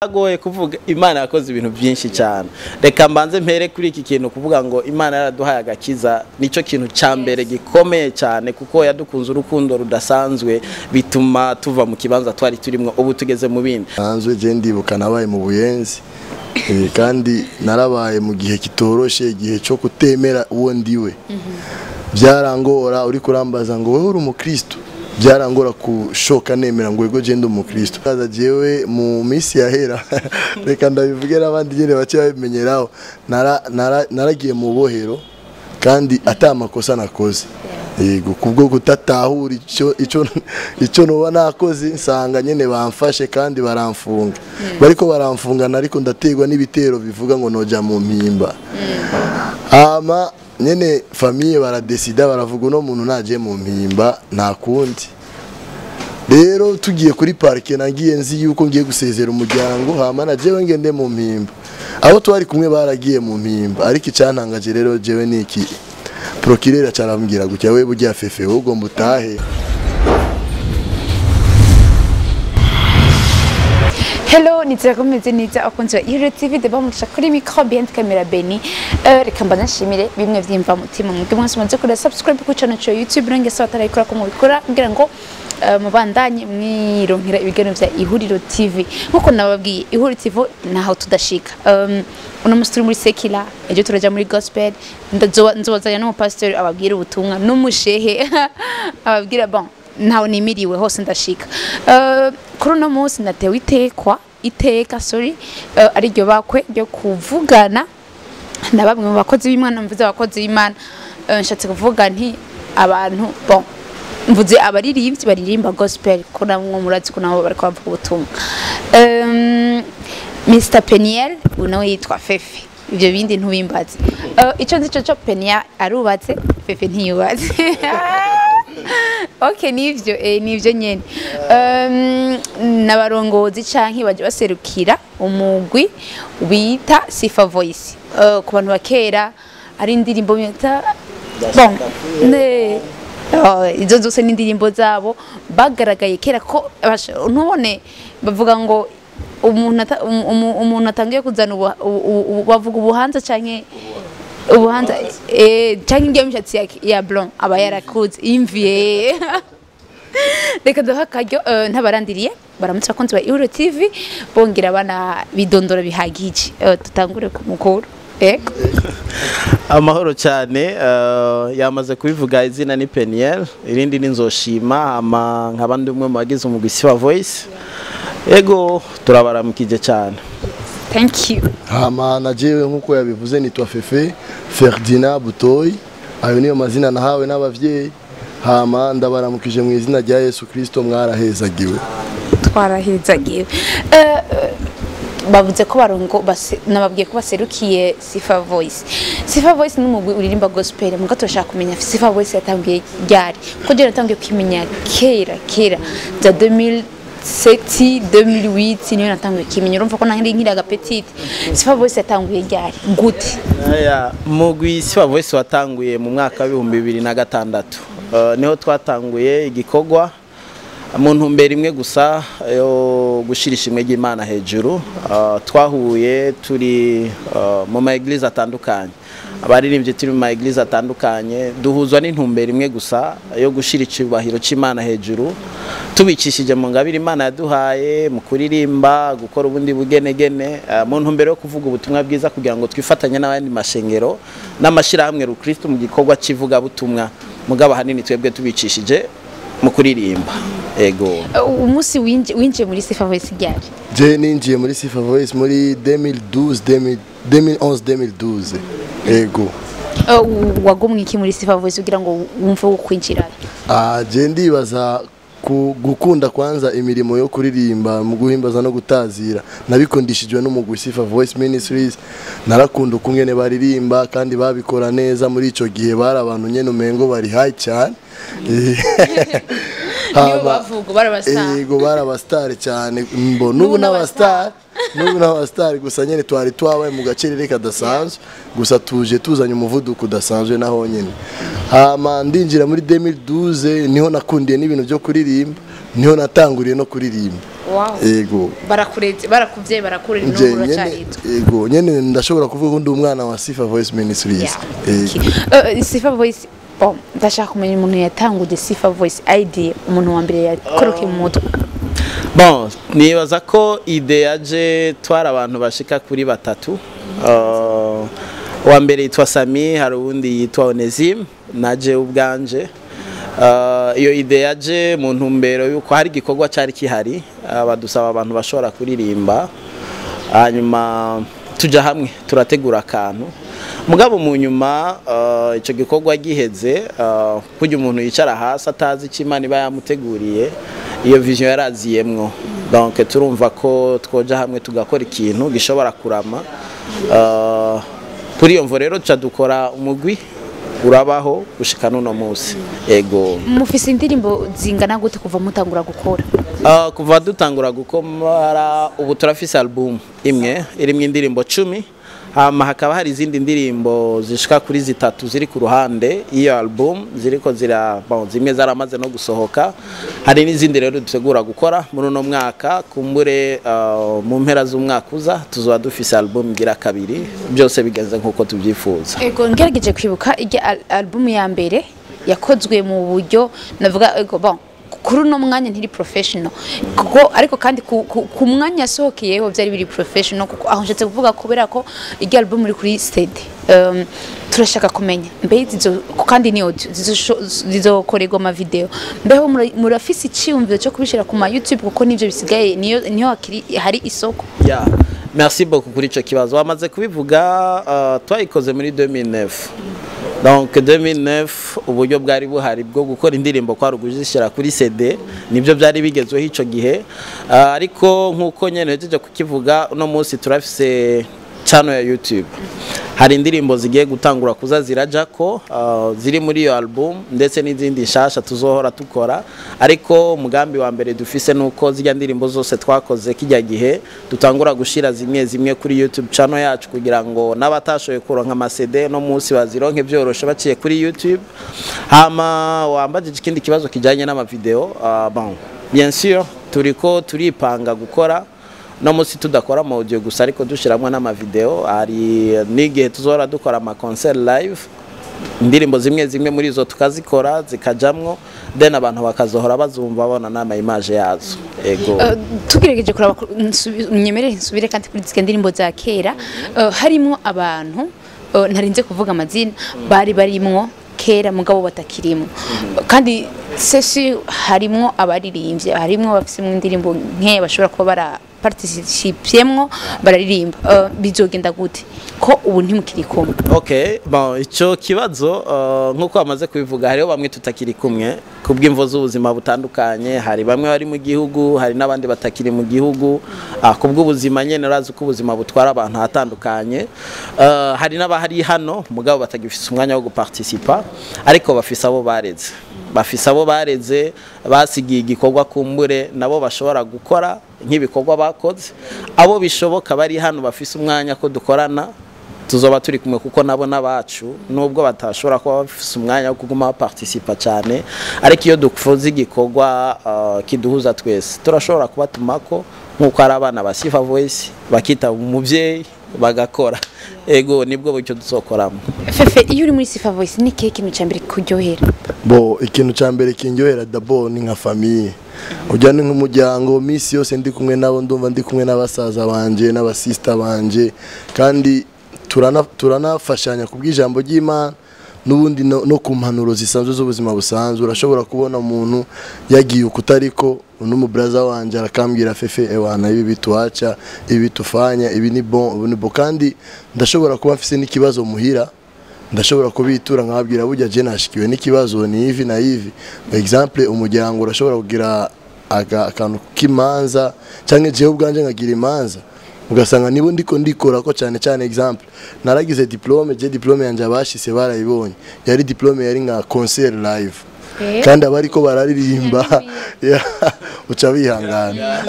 Agoye kuvuga Imana yakoze ibintu byinshi cyane. Reka mbanze mpere kuri iki kintu kuvuga ngo Imana yaraduhaye agakiza, nico kintu ca mbere gikomeye cyane, kuko yadukunze urukundo rudasanzwe, bituma tuva mu kibanza twari turimwo ubu tugeze mu bindi. Hanzwe je ndibuka nabaye mu Buyenzi, kandi narabaye mu gihe kitoroshe, igihe cyo kutemera uwo ndiwe. Byarangora uri kurambaza ngo wewe uri umukristo, byarangora kushoka nemera ngo ego je ndi umukristo. Kaza jewe mu minsi yahera, reka ndabivuge n'abandi nyene bace babimenyeraho, naragiye mu bohero kandi ata makosa nakoze. Yego, kubwo kutatahura ico noba nakoze, nsanga nyene bamfashe kandi baramfunga. Bariko baramfunga ariko ndategwa n'ibitero bivuga ngo noja mu mpimba. Ama nyene famille baradesida, baravuga uno muntu naje mu mpimba nta kundi. Rero tugiye kuri parke, nagiye nzi yuko ngiye gusezera umuryango, hama na jewe ngende mu mpimba. Abo twari kumwe baragiye mu mpimba, ariko icyantangaje rero jewe niki, procureur acarambwira gutya: we burya Fefe wowe ugomba utahe. Hello, nizera ko mumeze neza abakunzi ba Ihuriro TV, de bamugisha kuri micro, behind camera Beni. Reka mbanze nshimire bimwe vyimva mutima mwebwe mwese mumaze kuri subscribe ku channel cyo YouTube, nange se batarayikora ko mubikora kugira ngo mubandanye mwironkera ibiganiro vya Ihuriro TV. Nkuko nababwiye, Ihuriro TV naho tudashika. Uno musi turi muri secular, ejo turaja muri gospel, nzobazanya n'umupasiteri ababwira ubutumwa n'umushehe ababwira, bon, ntaho nimiriwe hose ndashika. Kuri uno munsi natewe itekwa iteka, sorry, ariryo bakwe ryo kuvugana na bamwe mu bakozi b'Imana. Mvuze abakozi b'Imana, nshatse kuvuga nti abantu, bon, mvuze abaririmbyi baririmba gospel, ko namwe murazi ko nabo bariko bavuga ubutumwa. Mr Peniel, uyu nawe yitwa Fefe, ibyo bindi ntubimbaze. Ico nzi cyo, Peniel arubatse, Fefe ntiyubatse. Okay, nivyo, nivyo nyene. N'abarongozi canke baje baserukira umugwi bita Sifa Voice. Ku bantu bakera ari indirimbo bita, bon, ne oh, izo zose ni indirimbo zabo bagaragaye kera, ko ntubone bavuga ngo umuntu atangiye kuzana bavuga ubuhanza canke ubuhanza, canke ngiyo mishatsi ya blond aba yarakuze imvi. Reka duha akaryo, ntabarandiriye, baramutse abakunzi ba Ihuriro TV, bongera bana bidondora bihagije. Tutangure ku mukuru. Ego. Amahoro cyane. Yamaze kubivuga, izina ni Peniel, irindi ni Nzoshima, ama nkaba ndi umwe mu bagize umugwi Sifa Voice. Ego, turabaramukije cyane. Thank you. Hama na jewe nkuko yabivuze nitwa Fefe Ferdinand Butoyi, ayo niyo mazina nahawe n'abavyeyi. Hama ndabaramukije mu izina rya Yesu Kristo, mwarahezagiwe. Twarahezagiwe. Bavuze ko barongo nababwiye ko baserukiye Sifa Voice. Sifa Voice ni umugwi uririmba gospel, muga turashaka kumenya Sifa Voice yatangiye ryari, ko je natangiye kwimenya kera kera za 2007, 2008 niyo natangiye kimenya, urumva ko nari nkiri agapetite. Sifa Voice yatanguye ryari, gute? Aya mugwi Sifa Voice watanguye mu mwaka wa 2006. Niho twatanguye igikorwa mu ntumbero imwe gusa yo gushira ishimwe ry'Imana hejuru. Twahuye turi mu ma église atandukanye, abaririmbyi turi mu ma église atandukanye, duhuzwa n'intumbero imwe gusa yo gushira icubahiro c'Imana hejuru, tubicishije mu ngabire Imana yaduhaye mu kuririmba, gukora ubundi bugenegene, mu ntumbero yo kuvuga ubutumwa bwiza, kugira ngo twifatanye n'abandi mashengero n'amashirahamwe rukristo mu gikorwa c'ivugabutumwa, mugabo ahanini twebwe tubicishije mu kuririmba. Ego. Umunsi winjiye muri Sifa Voice ryari? Je ninjiye muri Sifa Voice muri 2012, 2011, 2012, ego. Wagumwe iki muri Sifa Voice kugira ngo wumve wo kwinjira? Ah, je ndibaza gukunda kwanza imirimo yo kuririmba mu guhimbaza no gutazira nabikundishijwe n'umugwi Sifa Voice Ministries. Narakunda ukungene baririmba kandi babikora neza muri ico gihe, bari abantu nyene umengo bari high cyane. Nibo bavuga bari abastar. Ego, bari abastar cyane, mbona ubu n'abastar N'ubu n'abastar gusa nyene twari twabaye mu gacerere kadasanzwe, gusa tuje tuzanye umuvuduko udasanzwe naho nyene. Hama ndinjira muri 2012, niho nakundiye n'ibintu byo kuririmba, niho natanguriye no kuririmba. Yego. Barakureze, barakuvye, barakurira, Nje n'ubu nyene, uracaritwa. Yego, nyene ndashobora kuvuga ko ndi umwana wa Sifa Voice Ministries. Yego. Sifa Voice, bon, ndashaka kumenya umuntu yatanguje Sifa Voice idea, umuntu wa mbere yakorokeye mu mutwe. Bon, nibaza ko idée yaje twara abantu bashika kuri batatu. Uwa mbere yitwa Sami, hari uwundi yitwa Onesime, naje ubwanje. Iyo idée yaje mu ntumbero yuko hari igikorwa cyari kihari, badusaba abantu bashobora kuririmba, hanyuma tuja hamwe turategura akantu. Mugabo mu nyuma, ico gikorwa giheze, kurya umuntu yicara hasi atazi icyo Imana iba yamuteguriye, iyo vision yaraziyemwo. Donc turumva ko twoja hamwe tugakora ikintu gishobora kurama. Kuri iyo mvo rero tuca dukora umugwi, urabaho gushika n'uno munsi. Ego. Mufise indirimbo zingana gute kuva mutangura gukora? Kuva dutangura gukora, ubu turafise album imwe irimwo indirimbo 10, hama hakaba hari izindi ndirimbo zishika kuri zitatu ziri ku ruhande iyo album, ziriko zira, bon, zimwe zaramaze no gusohoka. Hari n'izindi rero dutegura gukora muri uno mwaka. Kumbure mu mpera z'umwaka uza tuzoba dufise album igira kabiri, byose bigenze nkuko tubyifuza. Ego, ngerageje kwibuka, ijya album ya mbere yakozwe mu buryo navuga, ego, bon, kuri uno mwanya ntiri professional kuko, ariko kandi ku mwanya yasohokeyeho byari biri professional, kuko aho nshatse kuvuga kubera ko ijya album iri kuri CD. Turashaka kumenya mbe zizo, kandi ni audio, zizokorerwa ama video? Mbeho murafise iciyumviro cyo kubishira ku ma YouTube, kuko nivyo bisigaye, niyo hakiri hari isoko? Yeah. Merci beaucoup kuri ico kibazo. Wamaze kubivuga, twayikoze muri 2009. Donc 2009 uburyo bwari buhari bwo gukora indirimbo kwari uguzishyira kuri CD, nibyo byari bigezweho ico gihe. Ariko nkuko nyene hejeje kukivuga, uno munsi turafise channel ya YouTube. Hari indirimbo zigiye gutangura kuza zirajako, ziri muri iyo album, ndetse n'izindi nshasha tuzohora tukora. Ariko umugambi wa mbere dufise nuko zirya ndirimbo zose twakoze kijya gihe dutangura gushira zimwe zimwe kuri YouTube channel yacu, kugira ngo n'abatashoboye kuronka ama CD no munsi bazironke byoroshe baciye kuri YouTube. Hama wambajije ikindi kibazo kijanye n'ama video. Bon, bien sûr, turiko turipanga gukora no munsi tudakora ama audio gusa, ariko dushiramwo n'ama video. Hari n'igihe tuzohora dukora ama concert live, indirimbo zimwe zimwe muri izo tukazikora zikajamwo, then abantu bakazohora bazumva babona n'ama image yazo. Ego. Tugerageje kuraba nyemerere nsubire kandi kuri ziriya ndirimbo za kera, harimwo abantu, ntarinze kuvuga amazina, bari barimwo kera mugabo batakirimo. Kandi sesi harimwo abaririmbyi, harimwo bafise mu indirimbo nkeya bashobora kuba bara participyemwo bararirimba. Bizogenda gute ko ubu ntimukiri kumwe? Okay, bon, ico kibazo, nkuko bamaze kubivuga, hariho bamwe tutakiri kumwe kubw'imvo z'ubuzima butandukanye. Hari bamwe bari mu gihugu, hari n'abandi batakiri mu gihugu, kubw'ubuzima nyene, urazi ko ubuzima butwara abantu ahatandukanye. Hari n'abahari hano mugabo batagifise umwanya wo guparticipa, ariko bafise abo bareze, bafise abo bareze basigiye igikorwa, kumbure nabo bashobora gukora nk'ibikorwa bakoze. Abo bishoboka bari hano bafise umwanya ko dukorana, tuzoba turi kumwe, kuko nabo n'abacu, nubwo batashobora kuba bafise umwanya wo kuguma baparticipa cyane. Ariko iyo dukoze igikorwa kiduhuza twese, turashobora kubatumako nk'uko ari abana ba Sifa Voice, bakitaba umuvyeyi bagakora. Ego, nibwo buryo tuzokoramo. Fefe, iyo uri muri Sifa Voice, ni kihe kintu cya mbere kuryohera? Bo, ikintu cya mbere kindyohera d'abord ni nka famille, ujya ni nk'umuryango. Misi yose ndi kumwe nabo ndumva ndi kumwe n'abasaza banje n'abasista banje, kandi turanafashanya kubw'ijambo ry'Imana n'ubundi no ku mpanuro zisanzwe z'ubuzima busanzwe. Urashobora kubona umuntu yagiye ukutariko, n'umubraza wanje arakambwira: "Fefe, ewana, ibi bituacha, ibi bitufanya, ibi ni bon, ibi ni bon." Kandi ndashobora kuba mfise n'ikibazo muhira, ndashobora kubitura nkababwira: "Burya je nashikiwe n'ikibazo ni hivi na hivi." Exemple, umuryango urashobora kugira akantu k'imanza, cyangwa jewe ubwanje nkagira imanza, ugasanga nibo ndiko ndikora ko cyane cyane. Exemple, naragize diplôme, je diplôme yanje abashise barayibonye, yari diplôme yari nka concert live, kandi abariko bararirimba. Yeah, Uca wihangana,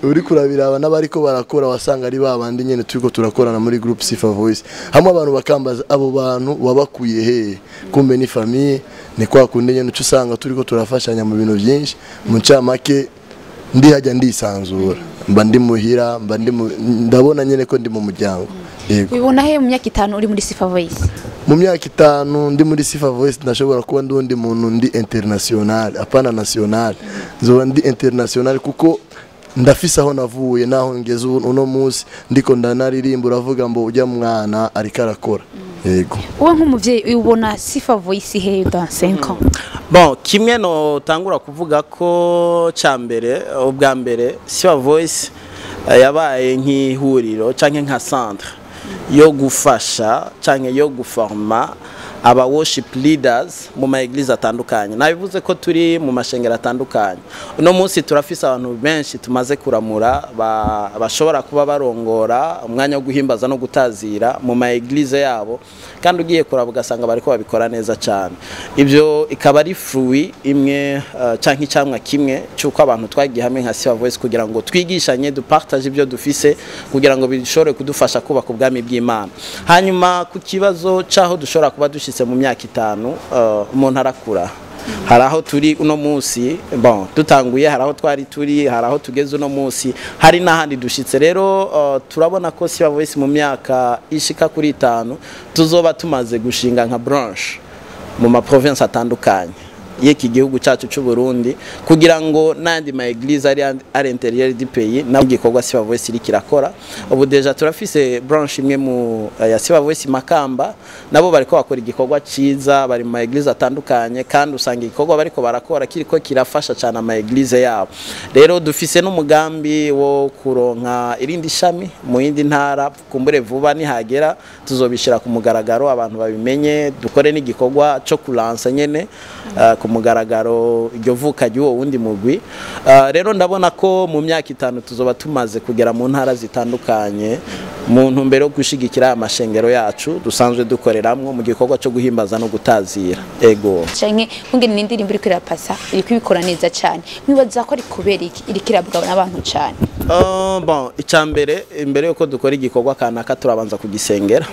uri kurabiraba n'abariko barakora, wasanga ari babandi nyene turiko turakorana muri group Sifa Voice. Hamwe abantu bakambaza abo bantu wabakuye hehe, kumbe ni famille, ni kwa kundi nyene uca usanga turiko turafashanya mu bintu byinshi. Mu ncamake, ndi hajya ndisanzura, mba ndi muhira, mba ndi ndabona nyene ko ndi mu muryango. Yego. Wibona he mu myaka 5 uri muri Sifa Voice? Mu myaka 5 ndi muri Sifa Voice, ndashobora kuba ndi undi muntu, ndi international, apana national, nzoba ndi international, kuko ndafise aho navuye naho ngeze ubu uno munsi. Ndiko ndanaririmba, uravuga ngo ujya mwana ariko arakora. Yego. Wowe nk'umuvyeyi, ubona Sifa Voice he dans 5 ans? Bon, kimwe no tangura kuvuga ko cambere, ubwa mbere Sifa Voice yabaye nk'ihuriro canke nka centre yo gufasha canke yo guforma aba worship leaders mu ma église atandukanye. Nabivuze ko turi mu mashengero atandukanye. Uno munsi turafise abantu benshi tumaze kuramura bashobora kuba barongora umwanya wo guhimbaza no gutazira mu ma église yabo, kandi ugiye kuraba ugasanga bariko babikora neza cyane. Ibyo ikaba ari fruit imwe canke icamwa kimwe cyuko abantu twagiye hamwe nka Sifa Voice kugira ngo twigishanye, dupartage ibyo dufise kugira ngo bishobore kudufasha kubaka ubwami bw'Imana. Hanyuma ku kibazo caho dushobora kuba dushitse mu myaka 5, umuntu arakura. Hari aho turi uno munsi, bon, dutanguye, hari aho twari turi, hari aho tugeze uno munsi, hari n'ahandi dushitse. Rero turabona ko Sifa Voice mu myaka ishika kuri 5 tuzoba tumaze gushinga nka branche mu ma province atandukanye y'iki gihugu cyacu cy'u Burundi, kugira ngo n'andi ma église ari à l'intérieur du pays nabo igikorwa Sifa Voice iri kirakora. Ubu déjà turafise branche imwe mu ya Sifa Voice Makamba, nabo bariko bakora igikorwa ciza, bari mu ma église atandukanye, kandi usanga igikorwa bariko barakora kiriko kirafasha cyane ama église yabo. Rero dufise n'umugambi wo kuronka irindi shami mu yindi ntara. Kumbure vuba nihagera tuzobishira ku mugaragaro, abantu babimenye, dukore n'igikorwa cyo kulansa nyene ku mugaragaro iryo vuka ry'uwo wundi mugwi. Rero ndabona ko mu myaka 5 tuzoba tumaze kugera mu ntara zitandukanye mu ntumbero yo gushigikira amashengero yacu dusanzwe dukoreramwo mu gikorwa cyo guhimbaza no gutazira. Ego. Canke kungene n'indirimbo iriko irapasa, iriko ibikora neza cyane, mwibaza ko ari kubera iki iriko irabwa n'abantu cyane? Bon, icambere, imbere yuko dukora igikorwa kanaka, turabanza kugisengera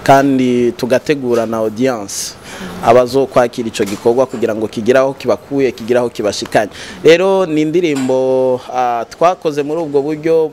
kandi tugategura na audience abazokwakira ico gikorwa kugira ngo kigiraho kibakuye, kigiraho kibashikanye. Rero ni indirimbo twakoze muri ubwo buryo,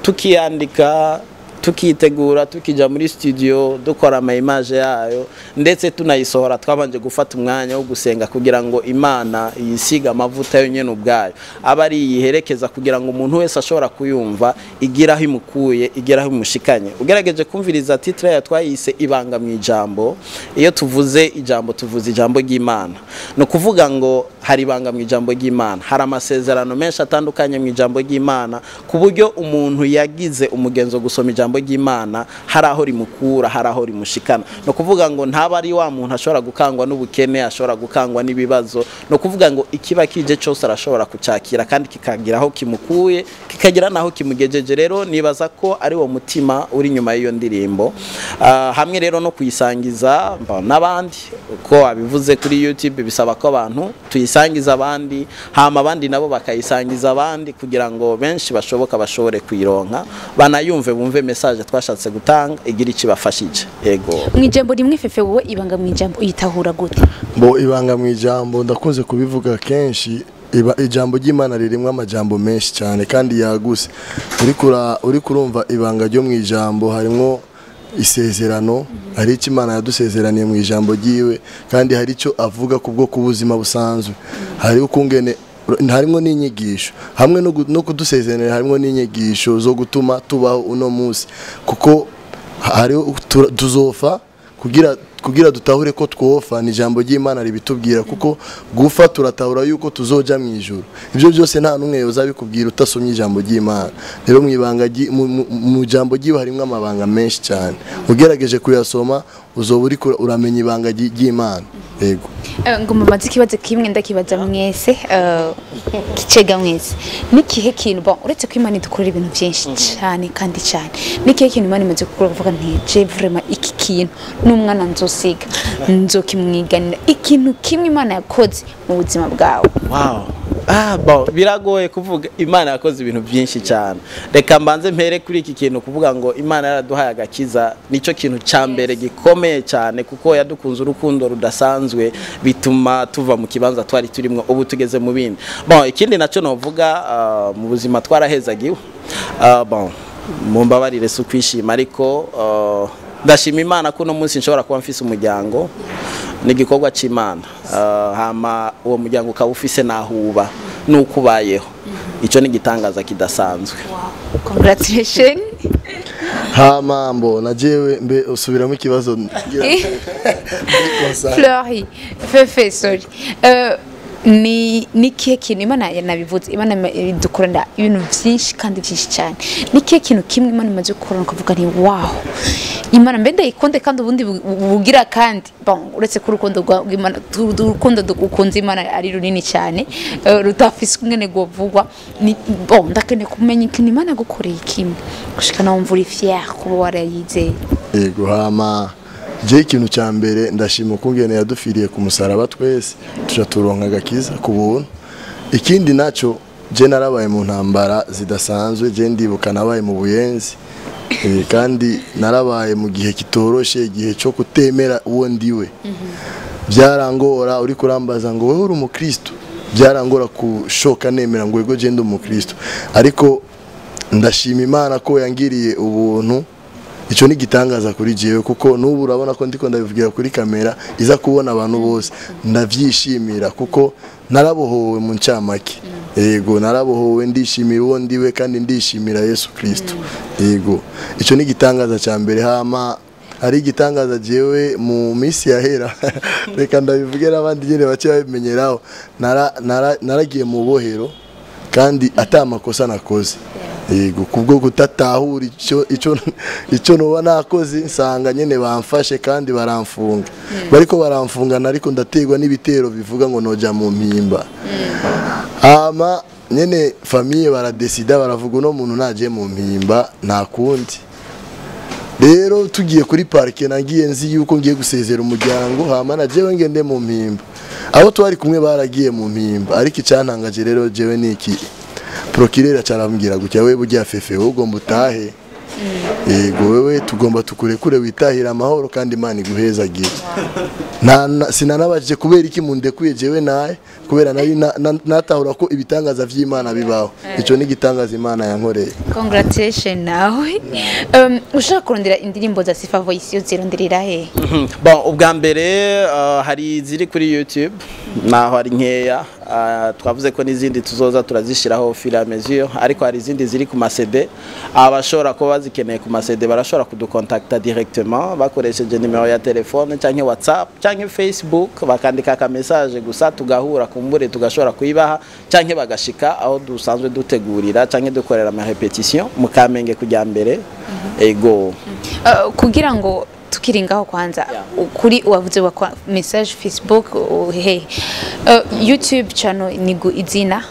tukiyandika, tukitegura, tukija muri studio, dukora ama image yayo, ndetse tunayisohora, twabanje gufata umwanya wo gusenga kugira ngo Imana yisiga amavuta yo nyene ubwayo aba ari yiherekeza, kugira ngo umuntu wese ashobora kuyumva igiraho imukuye, igiraho imushikanye. Ugerageje kumviriza titre ya twayise "Ibanga mu ijambo". Iyo tuvuze ijambo, tuvuze ijambo ry'Imana. No kuvuga ngo hari ibanga mu ijambo ry'Imana, hari amasezerano menshi atandukanye mu ijambo ry'Imana, ku buryo umuntu yagize umugenzo gusoma ijambo ry'Imana hari aho rimukura, hari aho rimushikana. No kuvuga ngo ntaba ari wa muntu ashobora gukangwa n'ubukene, ashobora gukangwa n'ibibazo. No kuvuga ngo ikiba kije cyose arashobora kucakira kandi kikagira aho kimukuye, kikagira naho kimugejeje. Rero nibaza ko ari wo mutima uri nyuma y'iyo ndirimbo, hamwe rero no kuyisangiza n'abandi. Uko abivuze kuri YouTube, bisaba ko abantu tuyisangiza abandi, hama abandi nabo bakayisangiza abandi, kugira ngo benshi bashoboka bashobore kuyironka, banayumve, bumve message twashatse gutanga, igira ikibafashije. Yego. Mu ijambo rimwe, Fefe, wowe ibanga mu ijambo uyitahura gute? Bo, ibanga mu ijambo, ndakunze kubivuga kenshi, ijambo ry'Imana ririmo amajambo menshi cyane kandi yaguse. Uri kurumva, ibanga ryo mu ijambo harimo isezerano, hari icyo Imana yadusezeraniye mu ijambo ryiwe, kandi hari icyo avuga ku bwo kubuzima busanzwe, hari ukungene harimo n'inyigisho hamwe no kudusezeranira, harimo n'inyigisho zo gutuma tubaho uno munsi, kuko hari tuzofa. Kugira dutahure ko twofa, ni ijambo ry'Imana ribitubwira, kuko gufa turatahura yuko tuzoja mu ijuru. Ibyo byose nta n'umwe yozabikubwira utasomye ijambo ry'Imana. Rero mu ibanga mu ijambo ry'iwe harimo amabanga menshi cyane, ugerageje kuyasoma uzoba uriko uramenya ibanga ry'Imana. Yego. Ngo mumaze ikibazo kimwe ndakibaza mwese, kicega mwese: nikihe kintu, bon, uretse ko Imana idukorera ibintu byinshi cyane kandi cyane, nikihe kintu Imana imaze gukora kuvuga nti je vraiment iki kintu n'umwana nzosiga nzokimwiganira, ikintu kimwe Imana yakoze mu buzima bwawe? Wow. Bon, biragoye kuvuga. Imana yakoze ibintu byinshi cyane. Reka mbanze mpere kuri iki kintu, kuvuga ngo Imana yaraduhaye agakiza nicyo kintu cya mbere gikomeye cyane, kuko yadukunze urukundo rudasanzwe, bituma tuva mu kibanza twari turimo, ubu tugeze mu bindi. Bon, ikindi nacyo novuga, mu buzima twarahezagiwe. Bon, mumbabarire si ukwishima, ariko ndashima Imana ko uno munsi nshobora kuba mfise umuryango. Ni igikorwa cy'Imana. Hama uwo muryango ukaba ufise n'aho uba n'uko ubayeho, icyo ni igitangaza kidasanzwe. Congratulations. Hama mbona jewe mbe usubiramo ikibazo. Fleury Fefe, sorry. Ni kihe kintu Imana yanabivuze, Imana idukorera ibintu byinshi kandi byinshi cyane, ni kihe kintu kimwe Imana imaze gukora ukavuga ni wow, Imana mbe ndayikunde, kandi ubundi bugira kandi, bon, uretse ko urukundo rw'Imana, urukundo ukunze Imana ari runini cyane, rudafise ingene rwovugwa, ni bon, ndakeneye kumenya ikintu Imana yagukoreye kimwe gushika nawe wumva uri fier kuba warayizeye. Yego, hama je ikintu cya mbere ndashima ukungene yadufiriye ku musaraba, twese tuca turonka agakiza ku buntu. Ikindi naco, je narabaye mu ntambara zidasanzwe. Je ndibuka nabaye mu Buyenzi. Kandi narabaye mu gihe kitoroshe, igihe cyo kutemera uwo ndiwe. Byarangora, uri kurambaza ngo wowe uri umukristo, byarangora kushoka nemera ngo yego, je ndi umukristo. Ariko ndashima Imana ko yangiriye ubuntu. Icyo ni igitangaza kuri jewe, kuko n'ubu urabona ko ndiko ndabivugira kuri kamera iza kubona abantu bose. Ndavyishimira kuko narabohowe mu ncamake. Yego, narabohowe, ndishimira uwo ndiwe kandi ndishimira Yesu Kristo. Yego, icyo ni igitangaza cya mbere. Hama hari igitangaza jewe mu minsi yahera, reka ndabivuge n'abandi nyene bake babimenyeraho. Naragiye mu bohero kandi ata makosa nakoze. Yego, kubwo kutatahura icyo noba nakoze, nsanga nyene bamfashe kandi baramfunga. Bariko baramfungana, ariko ndategwa n'ibitero bivuga ngo noja mu Mpimba. Hama nyene famille baradesida, baravuga uno muntu naje mu Mpimba nta kundi. Rero tugiye kuri parike, nagiye nzi yuko ngiye gusezera umuryango, hama na jewe ngende mu Mpimba. Abo twari kumwe baragiye mu Mpimba, ariko icyantangaje rero jewe ni iki: procureur acarambwira gutya: "We burya Fefe, wowe ugomba utahe. Yego, wewe tugomba tukurekure witahira amahoro kandi Imana iguhezagire." Sinanabajije kubera iki mundekuye jewe naye, kubera nari natahura ko ibitangaza vy'Imana bibaho. Ico ni igitangaza Imana yankoreye. Congratulations nawe. Ushaka kurondera indirimbo za Sifa Voice, yo zironderera he? Bon, ubwa mbere hari iziri kuri YouTube, naho ari nkeya. Twavuze ko n'izindi tuzoza turazishiraho fur et à mesure, ariko hari izindi ziri ku ma CD. Abashobora kuba bazikeneye ku ma CD barashobora kudukontakta directement bakoresheje nimero ya telefone canke WhatsApp canke Facebook, bakandika aka message gusa, tugahura kumbure tugashobora kuyibaha, canke bagashika aho dusanzwe dutegurira canke dukorera ama répétition mu Kamenge kujya mbere. Ego. Kugira ngo tukiri ngaho kwanza, kuri wavuze wa kwa message Facebook, he YouTube channel ni gu izina,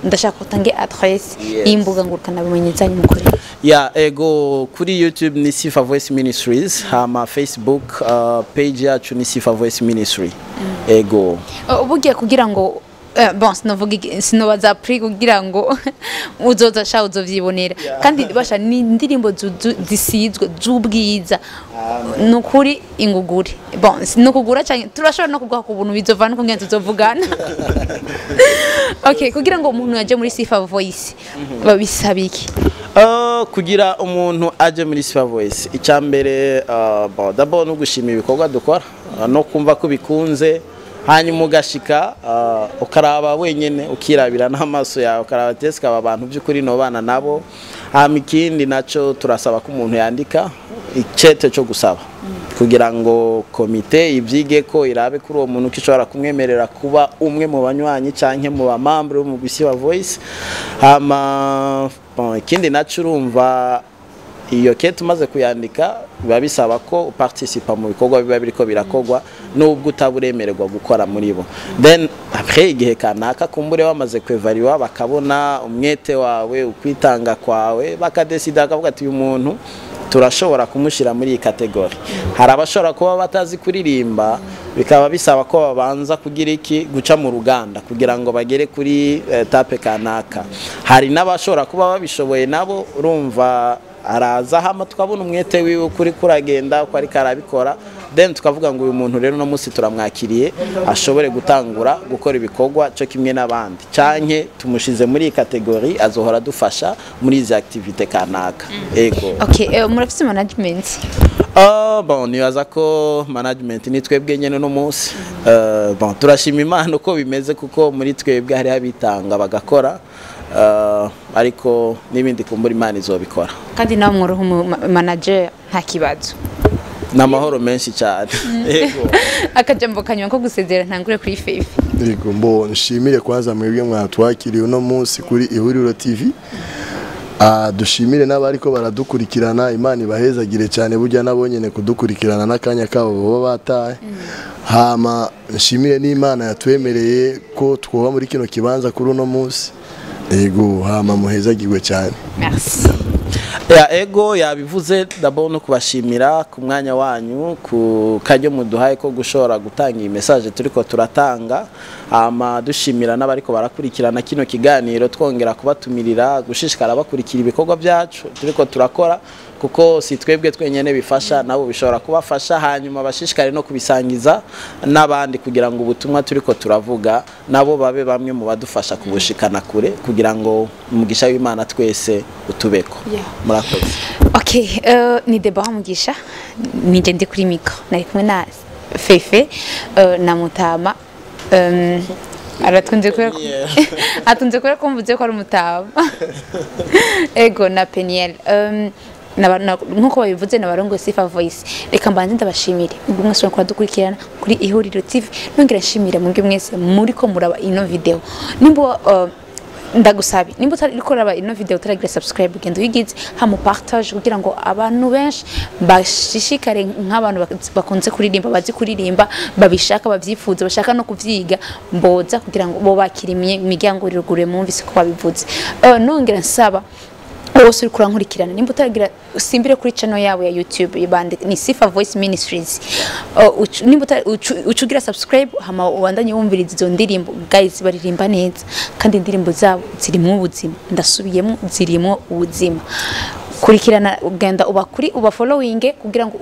ndashaka utange adresse y'imbuga ngurukanabumenyi zanyu mukorera. Ya, ego, kuri YouTube ni Sifa Voice Ministries, hama Facebook page yacu ni Sifa Voice Ministry. Ego. Ubugiye kugira ngo bon, sinovuga sinobaza prix, kugira ngo uzoza sha uzovyibonera. Kandi basha ni indirimbo zisizwe z'ubwiza, nukuri ingugure. Bon, nukugura cyane, turashobora no kuguha ku buntu, bizovana n'ukungene tuzovugana. Okay, kugira ngo umuntu yaje muri Sifa Voice babisaba iki? Kugira umuntu aje muri Sifa Voice, icya mbere, bon, d'abord no gushima ibikorwa dukora, no kumva ko bikunze, hanyuma ugashika, ukaraba wenyene, ukirabira n'amaso yawe, ukaraba teska aba bantu by'ukuri nobana nabo. Hama ikindi naco, turasaba ko umuntu yandika icete cyo gusaba kugira ngo komite ivyige ko irabe kuri uwo muntu ko ishobora kumwemerera kuba umwe mu banywanyi canke mu ba membre bo mu Sifa Voice. Hama bon, ikindi naco, urumva iyo kete umaze kuyandika, biba bisaba ko uparticipa mu bikorwa biba biriko birakorwa, nubwo utaba uremererwa gukora muri bo. Then après igihe kanaka, kumbure wamaze kwevariwa, bakabona umwete wawe, ukwitanga kwawe, bakadesida, bakavuga ati uyu muntu turashobora kumushyira muri iyi catégorie. Hari abashobora kuba batazi kuririmba. Bikaba bisaba ko babanza kugira iki, guca mu ruganda kugira ngo bagere kuri étape kanaka. Hari n'abashobora kuba babishoboye, nabo urumva araza, hama tukabona umwete wiwe kuri kuragenda uko ariko arabikora, then tukavuga ngo uyu muntu rero no munsi turamwakiriye, ashobore gutangura gukora ibikorwa cyo kimwe n'abandi, canke tumushize muri iyi catégorie, azohora adufasha muri izi activité kanaka. Ego. Okay, murafise management? Bon, nibaza ko management ni twebwe nyene no munsi. Bon, turashima Imana uko bimeze, kuko muri twebwe hari abitanga bagakora, ariko n'ibindi kumbura Imana izobikora. Kandi nawe mworoha umu manager, nta kibazo? Ni amahoro menshi cyane. Yego. Akajambo kanyuma ko gusezera, ntangure kuri Fefe. Yego, mbo nshimire kwanza mwebwe mwatwakiriye uno munsi kuri Ihuriro TV. Dushimire n'abariko baradukurikirana, Imana ibahezagire cyane, burya nabo nyene kudukurikirana n'akanya kabo baba bataye. Hama nshimire n'Imana yatwemereye ko twoba muri kino kibanza kuri uno munsi. Yego, hama muhezagirwe cyane. Merci. Ya, ego, yabivuze. D'abord no kubashimira ku mwanya wanyu, ku karyo muduhaye ko gushobora gutanga iyi message turiko turatanga. Ama dushimira n'abariko barakurikirana kino kiganiro, twongera kubatumirira gushishikara bakurikira ibikorwa byacu turiko turakora, kuko si twebwe twenyene bifasha, nabo bishobora kubafasha. Hanyuma bashishikare no kubisangiza n'abandi kugira ngo ubutumwa turiko turavuga nabo babe bamwe mu badufasha kubushikana kure, kugira ngo umugisha w'Imana twese utubeko. Murakoze. Okay, ni Deborah Mugisha, nije ndi kuri micro, nari kumwe na Fefe na Mutama. Aratunze kubera atunze kubera ko mvuze ko ari umutama. Ego, na Peniel. Nkuko babivuze, nabarongo Sifa Voice. Reka mbanze ndabashimire ubwo mwese muriko dukurikirana kuri Ihuriro TV, nongera nshimira mwebwe mwese muriko muraba ino video. Nimba ndagusabe, nimba utariko uraba ino video utaragira subscribe, genda uyigize, hama partage kugira ngo abantu benshi bashishikare, nk'abantu bakunze kuririmba, bazi kuririmba, babishaka, babyifuza, bashaka no kuvyiga, mboza kugira ngo bo bakira imiryango irugure. Mwumvise ko babivuze. Nongera nsaba wose uriko urankurikirana, nimba utaragira, usimbire kuri channel yabo ya YouTube, ibande ni Sifa Voice Ministries. Nimba ucugira subscribe, hama ubandanye wumviriza izo ndirimbo. Guys, baririmba neza kandi indirimbo zabo zirimo ubuzima. Ndasubiyemo, zirimo ubuzima. Kurikirana, ugenda uba kuri uba following kugira ngo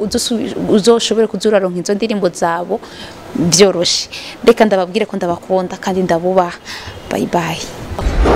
uzoshobore kuzuraronka izo ndirimbo zabo byoroshe. Reka ndababwire ko ndabakunda kandi ndabubaha. Bye bye.